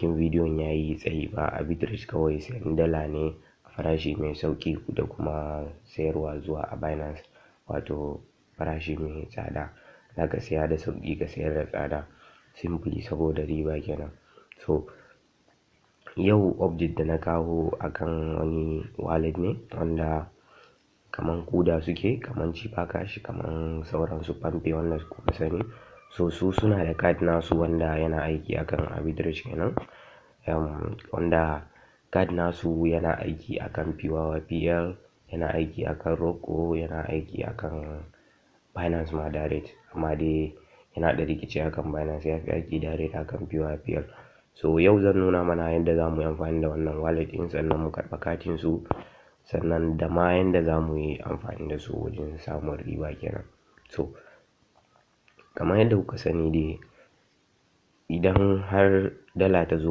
Bidiyon ya yi tsayi ba. Arbitrage kawai sayan dala ne a farashi mai sauƙi da kuma sayarwa zuwa a Binance, wato farashi mai tsada. Zaka saya da sauƙi ka sayar da tsada, simply saboda riba kenan. So yau update da na kawo akan wani wallet ne wanda kaman Kuda suke, kaman Chipper Cash, kaman sauran su Palmpay wanda kuka sani. So su suna da card nasu wanda yana aiki akan arbitrage kenan. Wanda card nasu yana aiki akan PYYPL, yana aiki akan Roqqu, yana aiki akan Binance ma direct. Amma dai yana da rikici akan Binance, ya fi aiki direct akan PYPL. So yau zan nuna mana yadda za mu yi amfani da wannan wallet ɗin, sannan mu karɓa katin su, sannan da ma yanda za mu yi amfani da su wajen samun riba kenan. So kamar yadda kuka sani dai, idan har dala ta zo